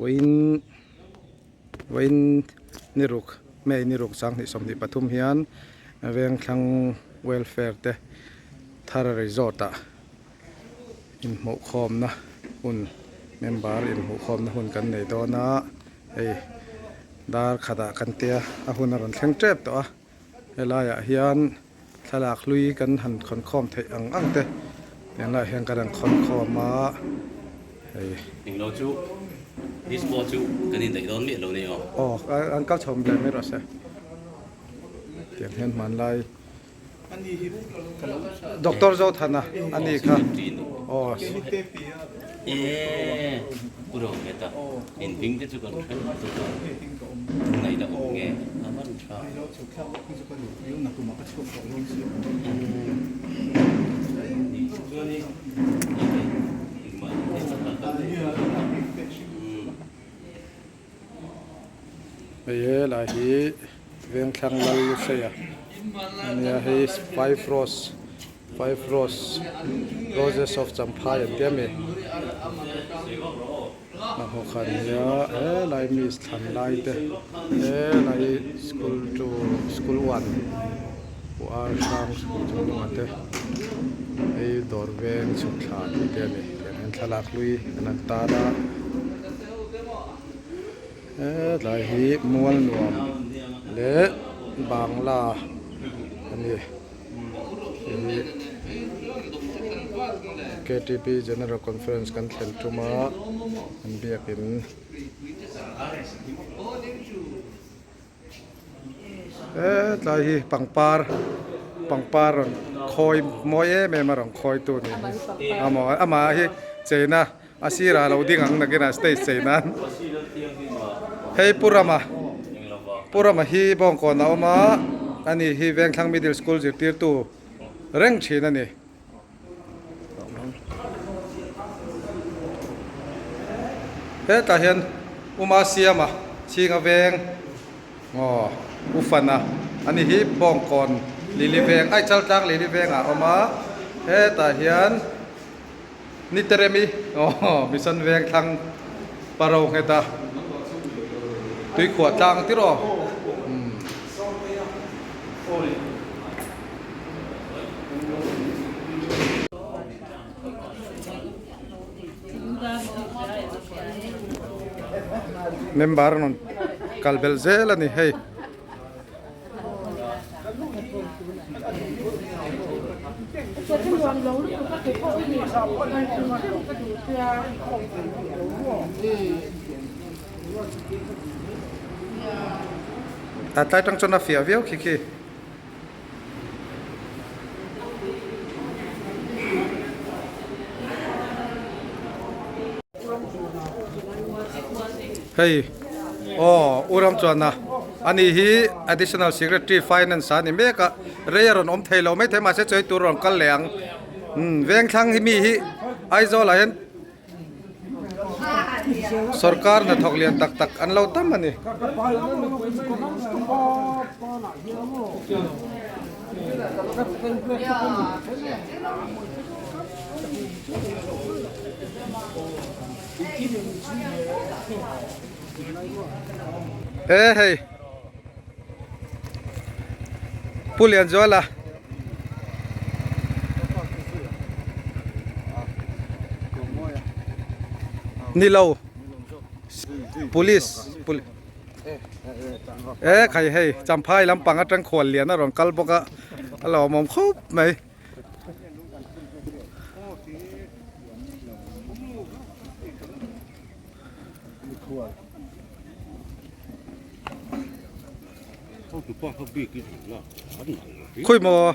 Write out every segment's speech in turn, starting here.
Vawiin vawiin ni ruk May ni ruk 2023 hian Vengthlang Welfare te thar resort ah inhmuhkhawmna hun member inhmuhkhawmna hun kan nei dawn a hei dar khatah kan tia a hun a rawn thleng tep tawh a helaiah hian thlalak hlui kan han khawn khawm theih ang ang te tiang laiah hian kan han khawn khawm a hei. Englo chu disco chu kan indaih dawn miah lo ni aw. Aw an kal chho ble mai rawh se tiang hian hmanlai. Doctor Zothana a ni kha aw. Hei he lai hi Vengthlang Lal Luseia a nia hei five rose five rose roses of Champhai an tia mi a haw khan nia helai miss thlan lai te helai school two school one pawh a hrang school chung hnungah te hei dawr veng chhuk thla tih te a ni tiang hian thlalak hlui an han tar a. Hetlai hi mual nuam leh bangla a ni hei hi ktp general conference kan thlen tum a an biakin. Hetlai hi pangpar pangpar rawn khawi mawi em em a rawn khawi tu ni hi amah hi cheina a sirah lo ding ang nakinah stage chei nan hei Pu Rama Pu Rama hi Bawngkawn a awm a ani hi Vengthlang Middle School zirtirtu reng thin a ni. Hetah hian Uma Siama chhinga veng aw U Fana ani hi Bawngkawn Lili veng ai Chaltlang Lili vengah a awm a hetah hian Niteremi aw Mission veng thlang Paro ngheta tuikhuah tlang tir aw umm. Member an rawn kal belh zel a ni hei. A tlai tang chuan a fiah viau khi khi. Hei aw u ram chuan a ani hi additional secretary finance a ni mek a rei a rawn awm thei lo maithei mahse chawi tur a rawn kal leh ang umm vengthlang hi mi hi Aizawl ah hian Sorkar hnathawk lian tak tak an lo tam a ni. E hei Pu Lianzuala. Ni lo police e khai hei champhai lampang atang khual lian a rawn kal bawk a a lawmawm khawp mai. Khawi maw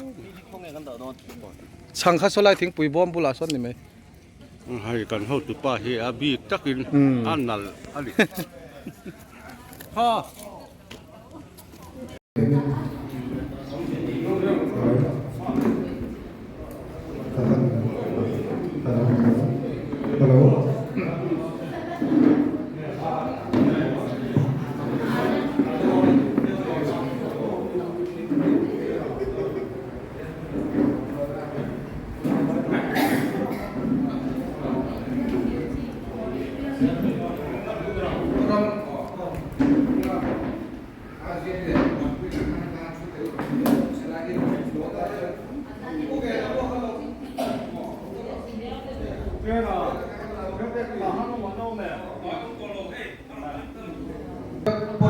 chhang kha sawlai thingpui bawm bulah sawn ni mai. Hei kan hotupa hi a bik takin a nalh a ni. Ha.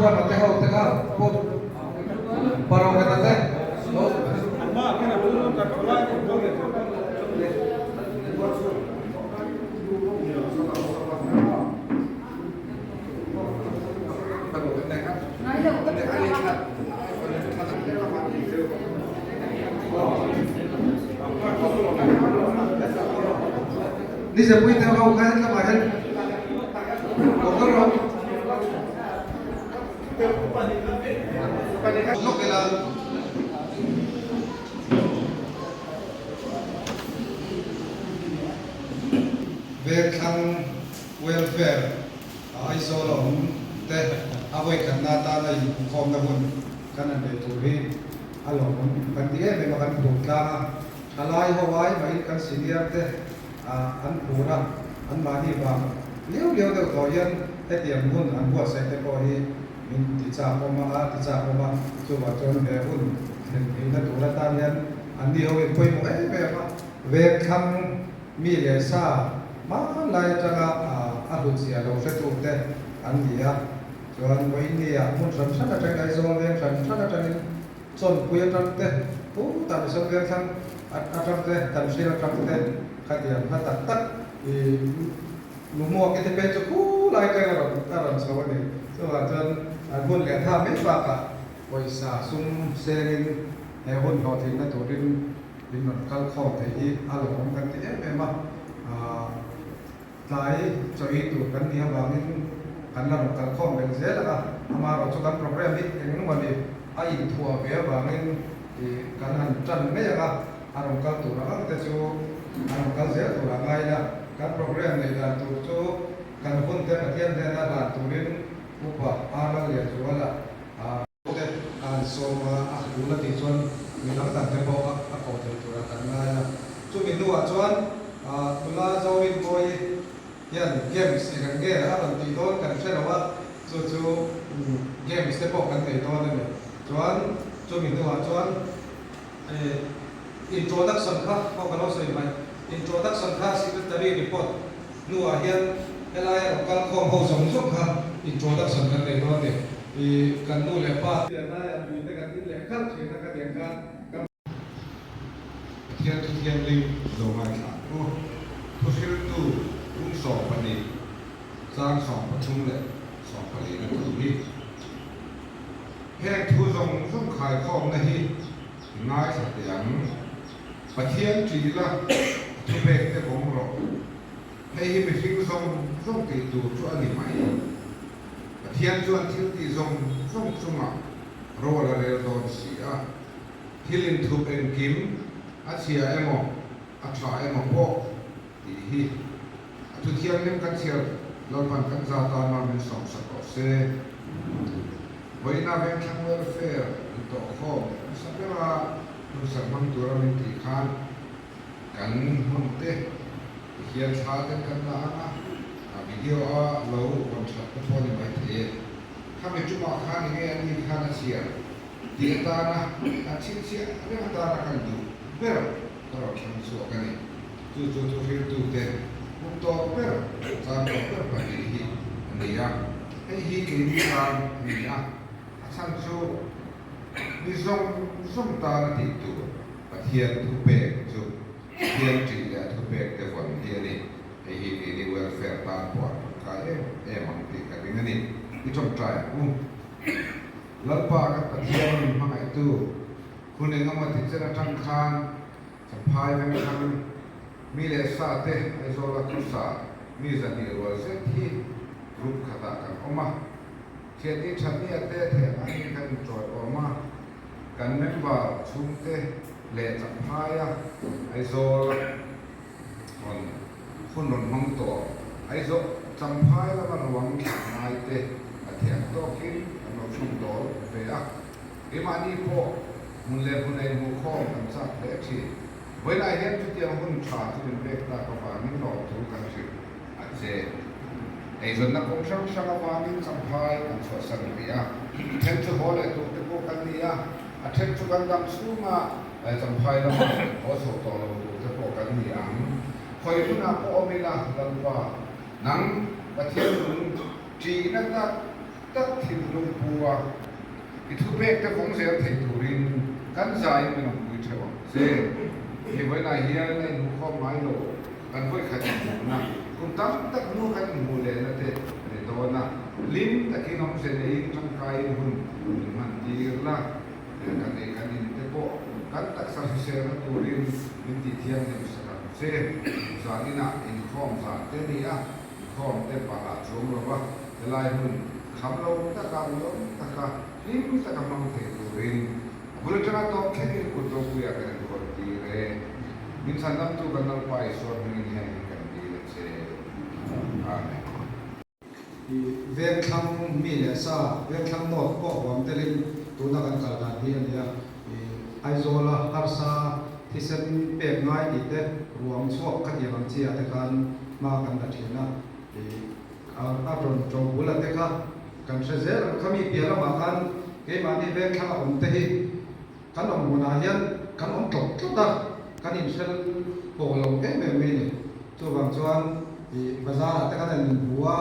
Rama te ho te kha Pu Parongena te lo Nizepui te ho kha hetlamah hian lo kal rawh. Lawk ila. Vengthlang Welfare Aizawl a awm te a vawikhatna atana inhmuhkhawmna hun kan han nei tur hi a lawmawm kan ti em em a, kan phur tlang a, thalai ho ai mahin kan senior te an phur a, anmahni vang liau liau deuh tawh hian hetiang hun an buatsaih te pawh hi min ti chak awm a, a ti chak awm a, chuvang chuan he hun thlen theihna tur atan hian anni ho in pawimawh em em a, vengthlang Mi leh sa hmanlai atanga a hlutzia lo hretute an ni a, chuan vawiinnia hmun hran hran atangin Aizawl veng hran hran atangin Chawnpui atang te, putah Mizo veng thlang atang te, Tanhril atang te khatiang hla tak tak i Lumuak i te phei chu khulai atangin a rawn a rawn chho a ni. Chuvang chuan an hun leh tha mai bakah pawisa sum sengin he hun hlawhtlinna turin In rawn kal khawm theih hi a lawmawm kan ti em em a, tlai chaw ei tur kan nih avangin kan la rawn kal khawm belh zel ang a, amaherawh chu kan program hi eng emaw ni a inthuah ve avangin kan han tan mai ang a, a rawn kal tur ang ang te chu a rawn kal zel tur a ngai ila, kan program neih dan tur chu kan hun te Pathian hnena hlan turin Upa Arnold Lianzuala a. Te a han sawm a, a tul a tih chuan mi dang dang te pawh a koh thei turah kan ngai a. Chumi hnuah chuan nula Zorinmawii hian games eng ang nge a rawn tih dawn kan hre lo a, chu chu games te pawh kan nei dawn a ni. Chuan chumi hnuah chuan introduction kha pawh ka lo sawi hmaih, introduction kha secretary report hnuah hian helai a rawn kal khawm ho zawng zawng kha introduction kan nei dawn a ni. I kan nu leh pa. Pianlaiah tui te kan in leh khalh thin a ka tiang khan ka. Pathian thu thianghlim zo ngaithla ang u. Thuhriltu bung 12, chang 13 leh 14 na thu hi. Heng thu zawng zawng khaikhawmna hi i ngaithla teh ang. Pathian ṭih la, a thupek te vawng rawh. Hei hi mihring zawng zawng tih tur chu a ni mai. Pathian chuan thil tih zawng zawng chungah rol a rel dawn si a, thil inthup engkim a chhia emaw a tha emaw pawh tih hi a thu thianghlim kan chhiar Lalpan kan za tan a min sawmsak rawh se. Vawiina Vengthlang Welfare intawhkhawm hmasa bera hmunsak hmang tura min tih khan Kan hmun te hian thla ten kan la ang a, a video a lo rawn that te pawh a ni maithei e. Khami tumah khan enge a ni khan a chhiar tih atana kan chhinchhiah reng atana kan duh ber ka rawn thlang chhuak a ni. Chu chu thuhriltute hmun tawp ber, chang tawp ber pahnih hi a ni a, hei hi keini tan a ni a, a chhan chu mi zawng zawng tan a tih tur. Pathian thupek chu Pathian ṭih leh a thupek te vawn hi a ni. Hei hi keini welfare tan pawh a tangkai em em ang tih ka ring a ni. I ṭawngṭai ang u. Lalpa kan Pathian min hmangaihtu hun engemaw ti chen aṭang khan Champhai vengthlang mi leh sa te Aizawla khawsa mi 200 rual zet hi group khatah kan awm a. Thianni ṭhatnia te theh angin kan inṭawiawm a. Kan member chhungte leh Champhaia Aizawl rawn hun rawn hmang tawh. Aizawl Champhai lama ruang thlah ngai te a thiam tawkin kan lo chhawm dawl ve a. Keimahni pawh hmun leh hmun a inhmuh khawm kan chak hle thin. Vawiinah hian chutiang hun tha chu min pek tak avangin lawmthu kan hrilh a che. Eizawnna kawng hrang hrang avangin Champhai kan chhuahsan rih a, then chu haw leh tur te pawh kan ni a, a then chu kan dam chhunga Champhai lama haw chho tawh lo tur te pawh kan ni ang. Khawi hmunah pawh awm ila Lalpa, nang Pathian nung ṭihna tak. tak thinlung pu a, i thupek te vawng zel thei turin kan zaiin min awmpui theuh ang che. Hei vawiinah hian a inhmukhawm ngai lo, kan vawikhat inhmuhna, kum tam tak hnu kan inhmuh lehna te a ni dawn a, hlim takin awmze neiin tangkaiin hun min hman tir la. Kan ei kan in te pawh kan taksa hriselna turin min tih thianghlim sak ang che. Zan inah inkhawm zan te a ni a, inkhawm te palh ah chuang lo va, helai hun kham lo taka uiawm taka hlim taka hmang thei turin a bul atanga tawp thlengin kut ropuiah kan inkawl tir e. Min chhandamtu kan Lalpa Isua hmingin heng hi kan dil a che. Amen. Vengthlang mi leh sa, Vengthlang North pawh huam telin tuna kan kal dan hi a ni a. Aizawla harsa thisen pek ngai tih te ruang chhuak khatiang ang chi ah te khan hma kan la thin a. A rawn to bul a te kha kan hre zel ang. Khami piah lamah khan keimahni Vengthlang a awm te hi Kan awm hunah hian kan awm tlawt tlawt a, kan inhrel pawh lo em em mai a ni. Chuvang chuan ih bazar ah te kan han inhmu a,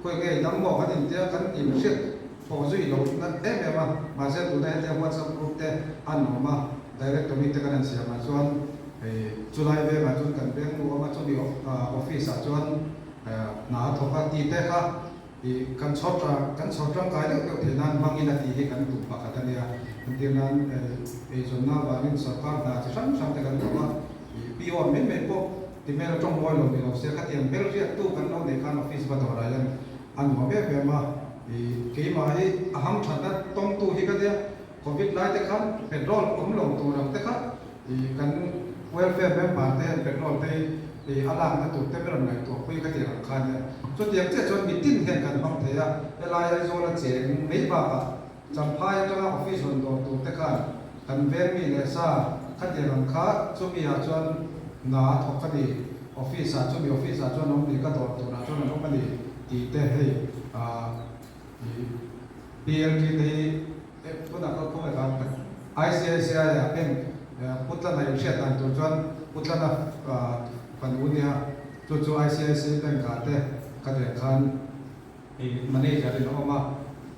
khawi nge i dam maw kan intia kan inhriat pawh zui lo na em em a, mahse tuna hetiang WhatsApp group te an awm a, directory te kan han siam ah chuan ih chulai vengah chuan kan veng nu awm a, chumi office ah chuan hna a thawk a tih te kha I kan chhawr tang kan chhawr tangkai deuh deuh theih nan hmangin a tih hi kan tum pakhat a nia. Entir nan eizawnna avangin sorkar hna chi hrang hrang te kan thawk a, i PO mai mai pawh ti hmel a tawng mawi lo ni lo se khatiang hmel riaktu kan lo neih khan office va dawrah hian a nuam em em a. I keimah hi a hamthatna tawngtu hi ka nia, Covid lai te khan petrol awm lo tur ang te kha I kan welfare member te hian petrol te hi a lakna tur te ber an ngaihtuah pui ka tih ang kha nia. Chutiang chiah chuan mitin hian kan hmang thei a, helai Aizawl a cheng mai bakah Champhai atanga office rawn dawr tur te khan kan veng mi leh sa khatiang ang kha chumi ah chuan hna a thawk a ni, office ah chumi office ah chuan awm ni ka dawr turah chuan an awm a ni tih te hei ah i PLT te hi Tunah ka khawngaih vang tak. ICICI ah bank Putlana in hriat dan tur chuan Putlana fanu nia chu chu ICICI bank ah te ka der khan manager in a awm a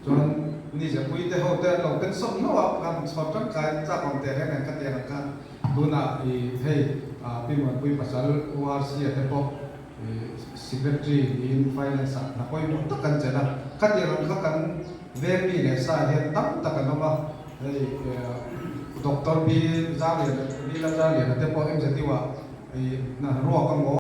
chuan Nizepui te ho te an lo pension hlauh a kan chhawr tangkai chak awm teh reng reng ka tiang ang khan tunah i hei Pi Muanpui pasal URC a te pawh Secretary niin Finance ah hna pawimawh tak kan chelh a, khatiang ang kha kan veng mi leh sa hian tam tak an awm a, hei Doctor B Zarliana, B Lalzarliana te pawh MZU ah hna ruak a maw.